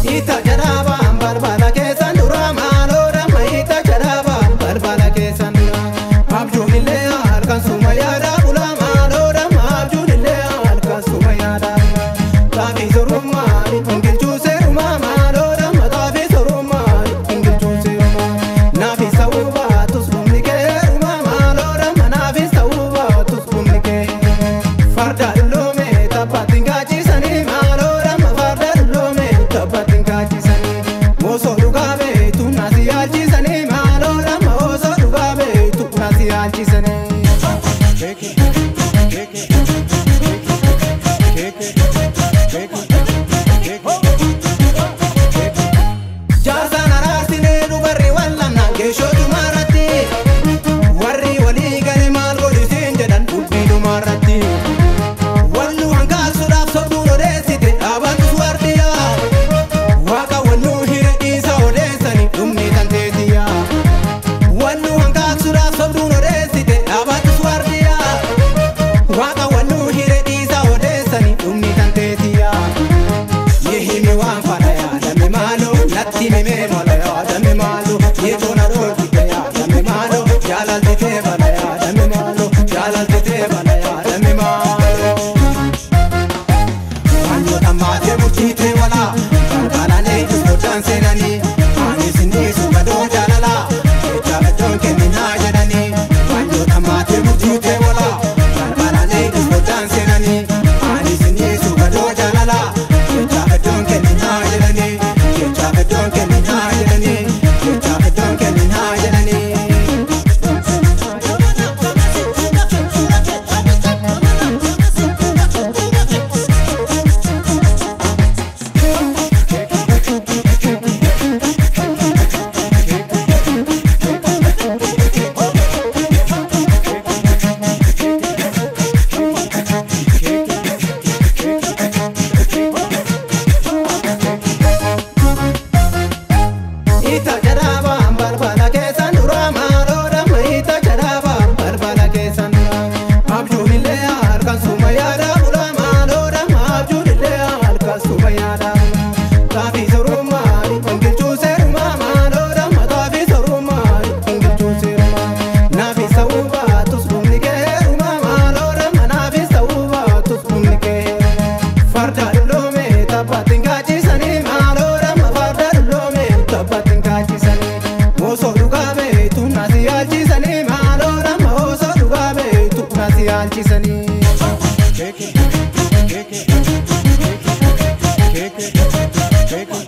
Ita jaraaba balbala keessan dura maaloo damma ita jaraaba balbala keessan dura. Abjuun illee halkan suma yaada bula maaloo damma abjuun illee halkan suma yaada bula. Xaafii sorummaa gingilchuu seerumaa maaloo damma xaafii sorummaa gingilchuu seerumaa. Naafis ta'uu baatus dhumni keerumaa maaloo damma naafis ta'uu baatus dhumni keerumaa. Farda dulloome taphaatti gaachisanii maaloo damma farda dulloome taphaatti gaachisanii. Osoo dhugaa beektu nasi yaalchisanii maaloo damma osoo dhugaa beektu nasi yaalchisanii. Jaarsaan araarsinee dubarri wal'annaan geeshoo dhumaarratti warri walii gale maal godhisiin jedhan dubbii dhumaarratti. Walluu hangaasuudhaaf sobduun odeessite dhaabatus waardiyaa waaqa walluu hire dhiisa odeessani dhumni tanteetiyyaa. Walluu hangaasuudhaaf sobduun odeessite dhaabatus waardiyaa waaqa walluu hire dhiisa odeessani dhumni tanteetiyyaa. Yehimi waan fara yaadame maaloo natti himee mala yaadame maaloo yeetoon adoolfite yaadame maaloo jaalaltitee bala yaadame maaloo jaalaltitee bala yaadame maaloo. Wantoota maatee murtiitee walaa balbalaalee soddaan seenanii ani sinniisu gadoo jaalalaa jecha iddoon kenninaa jedhanii. Wantoota maatee murtiitee walaa balbalaalee soddaan seenanii ani sinniisu gadoo jaalalaa jecha iddoon kenninaa jedhanii. Jecha iddoon kenninaa jedhanii. Jecha iddoon kenninaa jedhanii. Ita jaraaba balbala keessan dura maaloo damma ita jaraaba balbala keessan dura. Abjuun illee halkan suma yaada bula maaloo damma abjuun illee halkan suma yaada bula. Xaafii sorummaa gingilchuu seerumaa maaloo damma xaafii sorummaa gingilchuu seerumaa. Naafis ta'uu baatus dhumni keerumaa maaloo damma naafis ta'uu baatus dhumni keerumaa. Farda dulloome taphaatti gaachisanii maaloo damma farda dulloome taphaatti gaachisanii. Osoo dhugaa beektu nasi yaalchisanii maaloo damma osoo dhugaa beektu nasi yaalchisanii. Kick it, kick it, kick it, kick it, kick it.